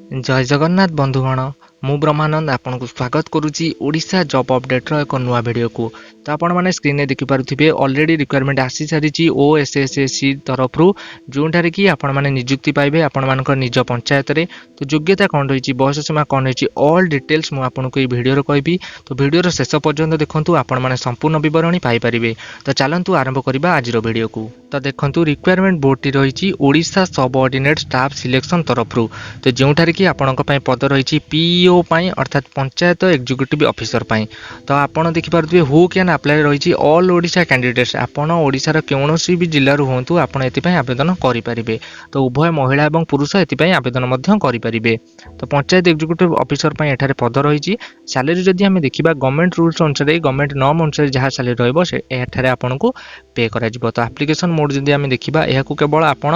ଜୟ ଜଗନ୍ନାଥ ବନ୍ଧୁଗଣ, ମୁଁ ବ୍ରହ୍ମାନନ୍ଦ ଆପଣଙ୍କୁ ସ୍ୱାଗତ କରୁଛି ଓଡ଼ିଶା ଜବ୍ ଅପଡ଼େଟ୍ର ଏକ ନୂଆ ଭିଡ଼ିଓକୁ। ତ ଆପଣମାନେ ସ୍କ୍ରିନ୍ରେ ଦେଖିପାରୁଥିବେ, ଅଲରେଡ଼ି ରିକ୍ୱାରମେଣ୍ଟ ଆସିସାରିଛି ଓଏସ୍ଏସ୍ଏସ୍ସି ତରଫରୁ, ଯେଉଁଠାରେ କି ଆପଣମାନେ ନିଯୁକ୍ତି ପାଇବେ ଆପଣମାନଙ୍କ ନିଜ ପଞ୍ଚାୟତରେ। ତ ଯୋଗ୍ୟତା କ'ଣ ରହିଛି, ବୟସ ସୀମା କ'ଣ ରହିଛି, ଅଲ୍ ଡିଟେଲ୍ସ ମୁଁ ଆପଣଙ୍କୁ ଏଇ ଭିଡ଼ିଓରେ କହିବି। ତ ଭିଡ଼ିଓର ଶେଷ ପର୍ଯ୍ୟନ୍ତ ଦେଖନ୍ତୁ, ଆପଣମାନେ ସମ୍ପୂର୍ଣ୍ଣ ବିବରଣୀ ପାଇପାରିବେ। ତ ଚାଲନ୍ତୁ ଆରମ୍ଭ କରିବା ଆଜିର ଭିଡ଼ିଓକୁ। ତ ଦେଖନ୍ତୁ, ରିକ୍ୱାରମେଣ୍ଟ ବୋର୍ଡ଼ଟି ରହିଛି ଓଡ଼ିଶା ସବଅର୍ଡ଼ିନେଟ୍ ଷ୍ଟାଫ୍ ସିଲେକ୍ସନ୍ ତରଫରୁ। ତ ଯେଉଁଠାରେ କି ଆପଣଙ୍କ ପାଇଁ ପଦ ରହିଛି ପିଇଓ ପାଇଁ, ଅର୍ଥାତ୍ ପଞ୍ଚାୟତ ଏକ୍ଜିକ୍ୟୁଟିଭ୍ ଅଫିସର ପାଇଁ। ତ ଆପଣ ଦେଖିପାରୁଥିବେ, ହୁ can apply ରହିଛି ଅଲ୍ ଓଡ଼ିଶା କ୍ୟାଣ୍ଡିଡେଟ୍ସ। ଆପଣ ଓଡ଼ିଶାର କୌଣସି ବି ଜିଲ୍ଲାରୁ ହୁଅନ୍ତୁ, ଆପଣ ଏଥିପାଇଁ ଆବେଦନ କରିପାରିବେ। ତ ଉଭୟ ମହିଳା ଏବଂ ପୁରୁଷ ଏଥିପାଇଁ ଆବେଦନ ମଧ୍ୟ କରିପାରିବେ। ତ ପଞ୍ଚାୟତ ଏକ୍ଜିକ୍ୟୁଟିଭ୍ ଅଫିସର ପାଇଁ ଏଠାରେ ପଦ ରହିଛି। ସାଲେରୀ ଯଦି ଆମେ ଦେଖିବା, ଗଭର୍ଣ୍ଣମେଣ୍ଟ ରୁଲ୍ସ ଅନୁସାରେ, ଗଭର୍ଣ୍ଣମେଣ୍ଟ ନର୍ମ ଅନୁସାରେ ଯାହା ସାଲେରୀ ରହିବ, ସେ ଏଠାରେ ଆପଣଙ୍କୁ ପେ କରାଯିବ। ତ ଆପ୍ଲିକେସନ୍ ମୋଡ଼ ଯଦି ଆମେ ଦେଖିବା, ଏହାକୁ କେବଳ ଆପଣ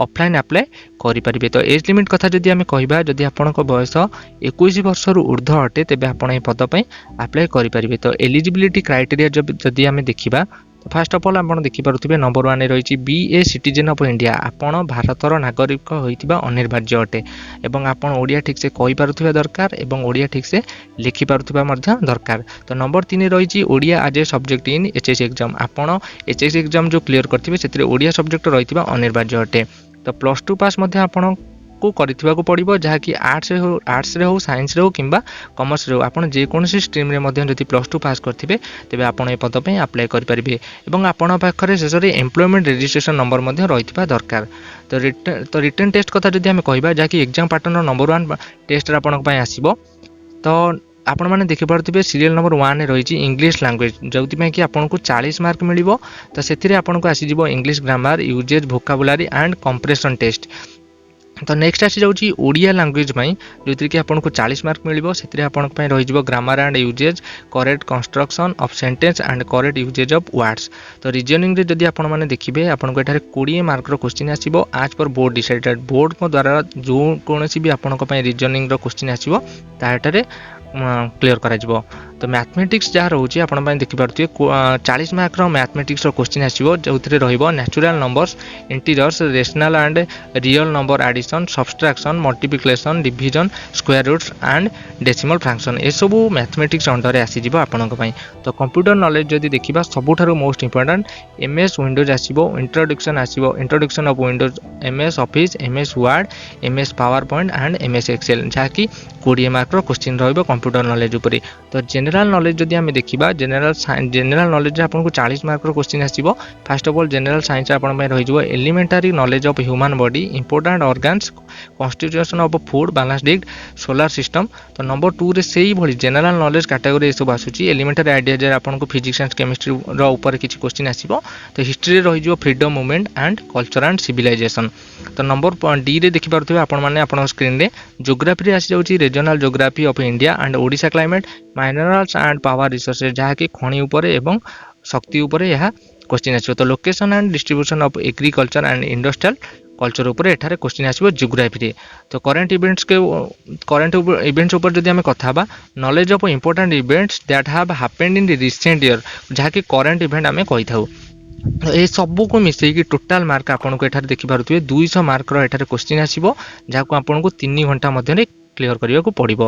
ଅଫଲାଇନ୍ ଆପ୍ଲାଏ କରିପାରିବେ। ତ ଏଜ୍ ଲିମିଟ୍ କଥା ଯଦି ଆମେ କହିବା, ଯଦି ଆପଣଙ୍କ ବୟସ 21 ବର୍ଷରୁ ଉର୍ଦ୍ଧ୍ୱ ଅଟେ, ତେବେ ଆପଣ ଏହି ପଦ ପାଇଁ ଆପ୍ଲାଏ କରିପାରିବେ। ତ ଏଲିଜିବିଲିଟି କ୍ରାଇଟେରିଆ ଯଦି ଆମେ ଦେଖିବା, ତ ଫାର୍ଷ୍ଟ ଅଫ୍ ଅଲ୍ ଆପଣ ଦେଖିପାରୁଥିବେ, ନମ୍ବର ୱାନ୍ରେ ରହିଛି be a citizen of India। ଆପଣ ଭାରତର ନାଗରିକ ହୋଇଥିବା ଅନିବାର୍ଯ୍ୟ ଅଟେ ଏବଂ ଆପଣ ଓଡ଼ିଆ ଠିକ୍ସେ କହିପାରୁଥିବା ଦରକାର ଏବଂ ଓଡ଼ିଆ ଠିକ୍ସେ ଲେଖିପାରୁଥିବା ମଧ୍ୟ ଦରକାର। ତ ନମ୍ବର 3 ରହିଛି Odia as a subject in HS exam। ଆପଣ ଏଚ୍ ଏସ୍ ଏକ୍ଜାମ୍ ଯେଉଁ କ୍ଲିୟର କରିଥିବେ, ସେଥିରେ ଓଡ଼ିଆ ସବଜେକ୍ଟ ରହିଥିବା ଅନିବାର୍ଯ୍ୟ ଅଟେ। ତ +2 ପାସ୍ ମଧ୍ୟ ଆପଣଙ୍କୁ କରିଥିବାକୁ ପଡ଼ିବ, ଯାହାକି ଆର୍ଟ୍ସରେ ହଉ, ସାଇନ୍ସରେ ହଉ କିମ୍ବା କମର୍ସରେ ହଉ। ଆପଣ ଯେକୌଣସି ଷ୍ଟ୍ରିମ୍ରେ ମଧ୍ୟ ଯଦି +2 ପାସ୍ କରିଥିବେ, ତେବେ ଆପଣ ଏ ପଦ ପାଇଁ ଆପ୍ଲାଏ କରିପାରିବେ ଏବଂ ଆପଣଙ୍କ ପାଖରେ ଶେଷରେ ଏମ୍ପ୍ଲୟମେଣ୍ଟ ରେଜିଷ୍ଟ୍ରେସନ୍ ନମ୍ବର ମଧ୍ୟ ରହିଥିବା ଦରକାର। ତ ରିଟେନ୍ ଟେଷ୍ଟ କଥା ଯଦି ଆମେ କହିବା, ଯାହାକି ଏକ୍ଜାମ୍ ପାଟର୍ନର ନମ୍ବର ୱାନ୍ ଟେଷ୍ଟରେ ଆପଣଙ୍କ ପାଇଁ ଆସିବ। ତ ଆପଣମାନେ ଦେଖିପାରୁଥିବେ, ସିରିଏଲ୍ ନମ୍ବର ୱାନ୍ରେ ରହିଛି ଇଂଲିଶ ଲାଙ୍ଗୁଏଜ୍, ଯେଉଁଥିପାଇଁ କି ଆପଣଙ୍କୁ 40 ମାର୍କ ମିଳିବ। ତ ସେଥିରେ ଆପଣଙ୍କୁ ଆସିଯିବ English grammar, usage, vocabulary and comprehension test। ତ ନେକ୍ସଟ ଆସିଯାଉଛି ଓଡ଼ିଆ ଲାଙ୍ଗୁଏଜ୍ ପାଇଁ, ଯେଉଁଥିରେ କି ଆପଣଙ୍କୁ 40 ମାର୍କ ମିଳିବ। ସେଥିରେ ଆପଣଙ୍କ ପାଇଁ ରହିଯିବ grammar and usage, correct construction of sentence and correct usage of words। ତ ରିଜନିଂରେ ଯଦି ଆପଣମାନେ ଦେଖିବେ, ଆପଣଙ୍କୁ ଏଠାରେ 20 ମାର୍କର କୋଶ୍ଚିନ୍ ଆସିବ ଆଜ୍ ପର୍ ବୋର୍ଡ଼ ଡିସାଇଡେଡ଼। ବୋର୍ଡ଼ଙ୍କ ଦ୍ୱାରା ଯେଉଁ କୌଣସି ବି ଆପଣଙ୍କ ପାଇଁ ରିଜନିଂର କୋଶ୍ଚିନ୍ ଆସିବ, ତାହା ଏଠାରେ କ୍ଲିୟର କରାଯିବ। ତ ମ୍ୟାଥମେଟିକ୍ସ ଯାହା ରହୁଛି ଆପଣଙ୍କ ପାଇଁ, ଦେଖିପାରୁଥିବେ, 40 ମାର୍କର ମ୍ୟାଥମେଟିକ୍ସର କୋଶ୍ଚିନ୍ ଆସିବ, ଯେଉଁଥିରେ ରହିବ natural numbers, integers, rational and real number, addition, subtraction, multiplication, division, square roots and decimal fraction। ଏସବୁ ମ୍ୟାଥମେଟିକ୍ସ ଅଣ୍ଡରରେ ଆସିଯିବ ଆପଣଙ୍କ ପାଇଁ। ତ କମ୍ପ୍ୟୁଟର ନଲେଜ ଯଦି ଦେଖିବା, ସବୁଠାରୁ ମୋଷ୍ଟ ଇମ୍ପୋର୍ଟାଣ୍ଟ ଏମ୍ଏସ୍ ୱିଣ୍ଡୋଜ୍ ଆସିବ, ଇଣ୍ଟ୍ରୋଡକ୍ସନ୍ ଆସିବ, introduction of Windows, MS Office, MS Word, MS PowerPoint and MS Excel, ଯାହାକି 20 ମାର୍କର କୋଶ୍ଚିନ୍ ରହିବ କମ୍ପ୍ୟୁଟର ନଲେଜ ଉପରେ। ତ ଜେନେରାଲ ନଲେଜ ଯଦି ଆମେ ଦେଖିବା, ଜେନେରାଲ ନଲେଜରେ ଆପଣଙ୍କୁ 40 ମାର୍କର କୋଶ୍ଚିନ୍ ଆସିବ। First of all general science ଆପଣଙ୍କ ପାଇଁ ରହିଯିବ elementary knowledge of human body, important organs, constitution of food, balance diet, solar system। ତ ନମ୍ବର ଟୁରେ ସେଇଭଳି ଜେନେରାଲ ନଲେଜ କାଟାଗୋରୀ ଏସବୁ ଆସୁଛି। ଏଲିମେଣ୍ଟାରୀ ଆଇଡ଼ିଆ ଆପଣଙ୍କୁ ଫିଜିକ୍ସ ଆଣ୍ଡ କେମିଷ୍ଟ୍ରିର ଉପରେ କିଛି କୋଶ୍ଚିନ୍ ଆସିବ। ତ ହିଷ୍ଟ୍ରିରେ ରହିଯିବ freedom movement and culture and civilization। ତ ନମ୍ବର ଡିରେ ଦେଖିପାରୁଥିବେ ଆପଣମାନେ ଆପଣଙ୍କ ସ୍କ୍ରିନ୍ରେ, ଜୋଗ୍ରାଫିରେ ଆସିଯାଉଛି regional geography of India and Odisha climate, minerals and power resources, ଯାହାକି ଖଣି ଉପରେ ଏବଂ ଶକ୍ତି ଉପରେ ଏହା କୋଶ୍ଚିନ୍ ଆସିବ। ତ location and distribution of agriculture and industrial culture ଉପରେ ଏଠାରେ କୋଶ୍ଚିନ୍ ଆସିବ ଜିଓଗ୍ରାଫିରେ। ତ କରେଣ୍ଟ ଇଭେଣ୍ଟସ୍ ଉପରେ ଯଦି ଆମେ କଥା ହେବା, knowledge of important events that have happened in recent year, ଯାହାକି କରେଣ୍ଟ ଇଭେଣ୍ଟ ଆମେ କହିଥାଉ। ତ ଏ ସବୁକୁ ମିଶେଇକି ଟୋଟାଲ ମାର୍କ ଆପଣଙ୍କୁ ଏଠାରେ ଦେଖିପାରୁଥିବେ, 200 ମାର୍କର ଏଠାରେ କୋଶ୍ଚିନ୍ ଆସିବ, ଯାହାକୁ ଆପଣଙ୍କୁ 3 ଘଣ୍ଟା ମଧ୍ୟରେ କ୍ଲିୟର କରିବାକୁ ପଡ଼ିବ।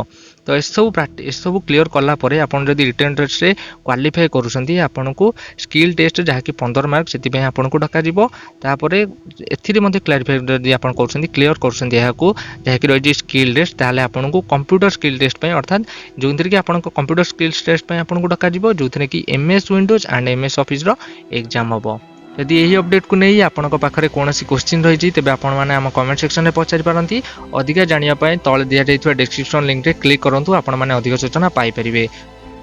ତ ଏସବୁ କ୍ଲିୟର କଲା ପରେ ଆପଣ ଯଦି ରିଟେନ୍ ଟେଷ୍ଟରେ କ୍ୱାଲିଫାଏ କରୁଛନ୍ତି, ଆପଣଙ୍କୁ ସ୍କିଲ୍ ଟେଷ୍ଟ, ଯାହାକି 15 ମାର୍କ, ସେଥିପାଇଁ ଆପଣଙ୍କୁ ଡକାଯିବ। ତାପରେ ଏଥିରେ ମଧ୍ୟ କ୍ଲାରିଫାଏ ଯଦି ଆପଣ କରୁଛନ୍ତି, କ୍ଲିୟର କରୁଛନ୍ତି ଏହାକୁ, ଯାହାକି ରହିଛି ସ୍କିଲ୍ ଟେଷ୍ଟ, ତାହେଲେ ଆପଣଙ୍କୁ କମ୍ପ୍ୟୁଟର ସ୍କିଲ୍ ଟେଷ୍ଟ ପାଇଁ, ଅର୍ଥାତ୍ ଯେଉଁଥିରେ କି ଆପଣଙ୍କ କମ୍ପ୍ୟୁଟର ସ୍କିଲ୍ ଟେଷ୍ଟ ପାଇଁ ଆପଣଙ୍କୁ ଡକାଯିବ, ଯେଉଁଥିରେ କି MS Windows and MS officer exam ହେବ। ଯଦି ଏହି ଅପଡେଟ୍କୁ ନେଇ ଆପଣଙ୍କ ପାଖରେ କୌଣସି କୋଶ୍ଚିନ୍ ରହିଛି, ତେବେ ଆପଣମାନେ ଆମ କମେଣ୍ଟ ସେକ୍ସନରେ ପଚାରି ପାରନ୍ତି। ଅଧିକା ଜାଣିବା ପାଇଁ ତଳେ ଦିଆଯାଇଥିବା ଡେସ୍କ୍ରିପସନ୍ ଲିଙ୍କରେ କ୍ଲିକ୍ କରନ୍ତୁ, ଆପଣମାନେ ଅଧିକ ସୂଚନା ପାଇପାରିବେ।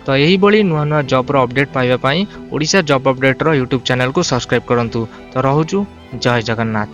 ତ ଏହିଭଳି ନୂଆ ନୂଆ ଜବ୍ର ଅପଡେଟ୍ ପାଇବା ପାଇଁ ଓଡ଼ିଶା ଜବ୍ ଅପଡେଟ୍ର ୟୁଟ୍ୟୁବ୍ ଚ୍ୟାନେଲକୁ ସବସ୍କ୍ରାଇବ୍ କରନ୍ତୁ। ତ ରହୁଛୁ, ଜୟ ଜଗନ୍ନାଥ।